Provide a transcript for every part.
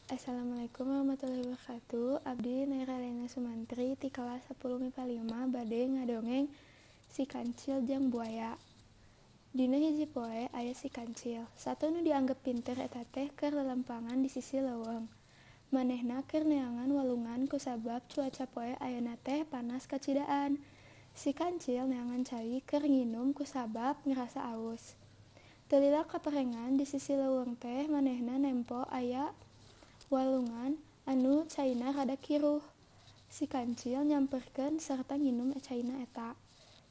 Assalamualaikum warahmatullahi wabarakatuh. Abdi Naira Lena Sumantri ti kelas 10 MIPA 5 bade ngadongeng Si Kancil jeung Buaya. Dina hiji poe aya si kancil. Sato nu dianggep pinter eta teh keur lelempangan di sisi leuweung. Manehna keur neangan walungan kusabab cuaca poe ayeuna teh panas kacidaan. Si kancil neangan cai keur nginum kusabab ngerasa aus. Teu lila kaperengan di sisi leuweung teh manehna nempo aya walungan anu caina rada kiruh. Si kancil nyamperkeun sarta nginum caina eta.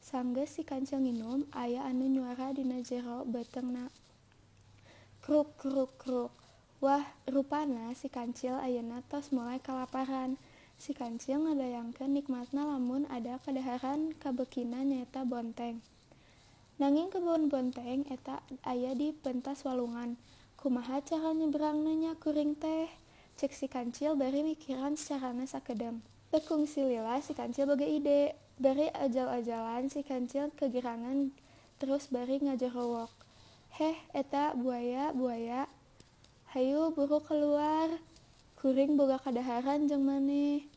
Sanggeus si kancil nginum, aya anu nyuara dina jero beuteungna. Kruk kruk kruk. Wah, rupana si kancil ayeuna tos mulai kalaparan. Si kancil ngabayangkeun nikmatna lamun ada kadaharan kabeukina nyaeta bonteng. Nanging kebon bonteng eta aya di pentas walungan. Kumaha cara nyebrangna nya kuring teh? Cek si kancil bari mikiran sacarana sakedeung. Teu kungsi lila si kancil boga ide. Bari ajal-ajalan si kancil kegerangan terus bari ngajorowok. Heh, eta buaya, buaya. Hayu buru keluar. Kuring boga kadaharan jeung maneh.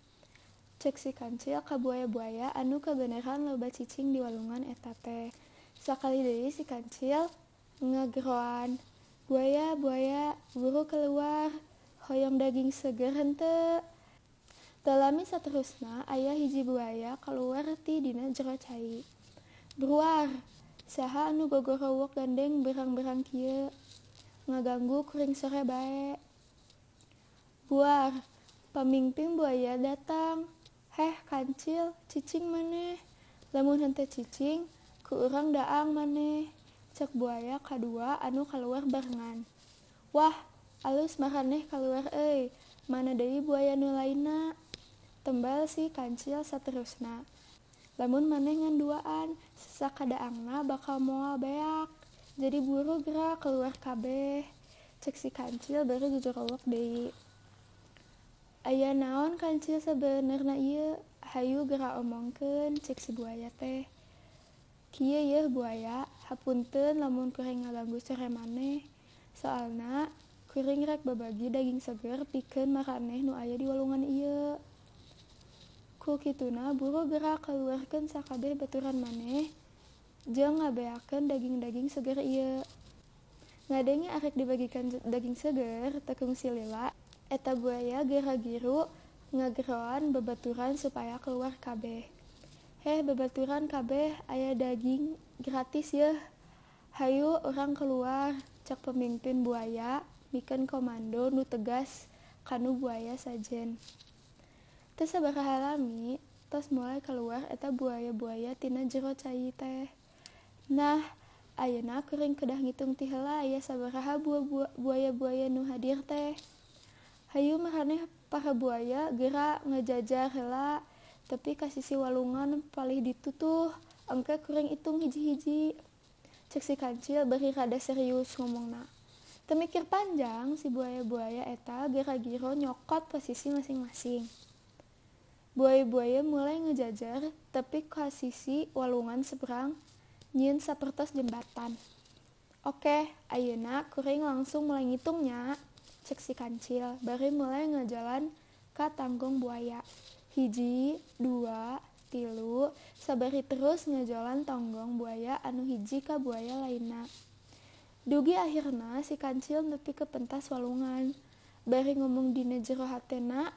Cek si kancil ka buaya-buaya anu kabeneran loba cicing di walungan eta teh. Sakali deui si kancil ngageroan. Buaya, buaya, buru keluar. Hoyong daging seger henteu. Teu lami saterusna aya hiji buaya kaluar ti dina jero cai. Bruar, saha anu gogorowok gandeng berang-berang kieu? Ngaganggu kuring sore bae. Buar, pamingping buaya datang. Heh, kancil, cicing maneh. Lamun henteu cicing, ku urang daang maneh. Cek buaya kadua anu kaluar barengan. Wah, alus maraneh kaluar euy. Mana deui buaya nu lainna? Tembal si kancil saterusna. Lamun maneh ngan duaan, sasakadaangna bakal moal beak. Jadi buru gerak keluar kabeh. Cek si kancil bari jojorowok deui. Aya naon kancil sabenerna ieu? Hayu geura omongkeun, cek si buaya teh. Kieu yeuh buaya, hapunten lamun kuring ngaganggu sore maneh. Soalna kuring rek babagi daging seger pikeun maraneh nu aya di walungan ieu. Ku kituna buru geura kaluarkeun sakabeh baturan maneh jeung ngabeakeun daging-daging seger ieu. Ngadenge arek dibagikan daging seger, teu kungsi lila, eta buaya geura-giru ngageroan babaturan supaya keluar kabeh. Heh, babaturan kabeh aya daging gratis yeuh. Hayu urang keluar, cek pemimpin buaya mikeun komando nu tegas kanu buaya sajen. Teu sabaraha lami tos mulai keluar eta buaya-buaya tina jero cai teh. Nah, ayeuna kuring kedah ngitung ti heula aya sabaraha buaya-buaya nu hadir teh. Hayu maraneh para buaya geura ngajajar heula tepi ka sisi walungan palih ditutuh, engke kuring itung hiji-hiji. Cek si kancil bari rada serius ngomongna. Teu mikir panjang si buaya-buaya eta geura-giro nyokot posisi masing-masing. Buaya-buaya mulai ngejajar tepi ka sisi walungan seberang nyieun sapertos jembatan. Oke, ayeuna kuring langsung mulai ngitungnya, cek si kancil bari mulai ngajalan ka tanggong buaya. 1, 2, 3, sabari terus ngajalan tonggong buaya anu hiji ka buaya lainna. Dugi akhirna si kancil nepi ke pentas walungan. Bari ngomong dina jero hatena,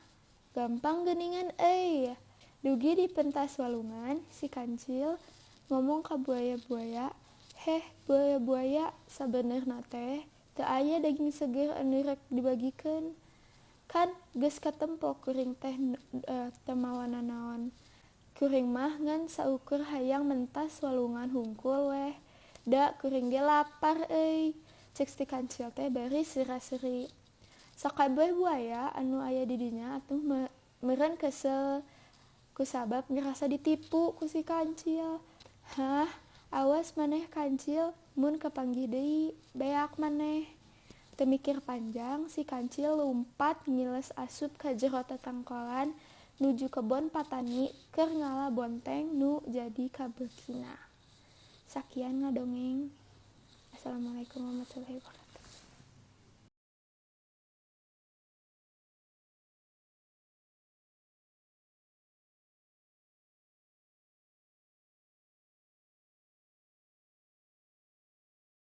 gampang geuningan euy. Dugi di pentas walungan, si kancil ngomong ka buaya-buaya, heh buaya-buaya, sabenerna teh teu aya daging seger anu rek dibagikeun. Kan geus katempo kuring teh teu mawa nanaon. Kuring mah ngan saukur hayang mentas walungan hungkul weh. Da kuring ge lapar euy. Cek si kancil teh bari sira-seri. Sakabeh buaya anu aya di dinya atuh meureun kesel kusabab ngerasa ditipu ku si kancil. Hah, awas maneh kancil mun kapanggih deui beak maneh. Teu mikir panjang si kancil lumpat ngiles asup ka jero tatangkolan nuju kebon patani keur ngala bonteng nu jadi kabeukina. Sakian ngadongeng. Assalamualaikum warahmatullahi wabarakatuh.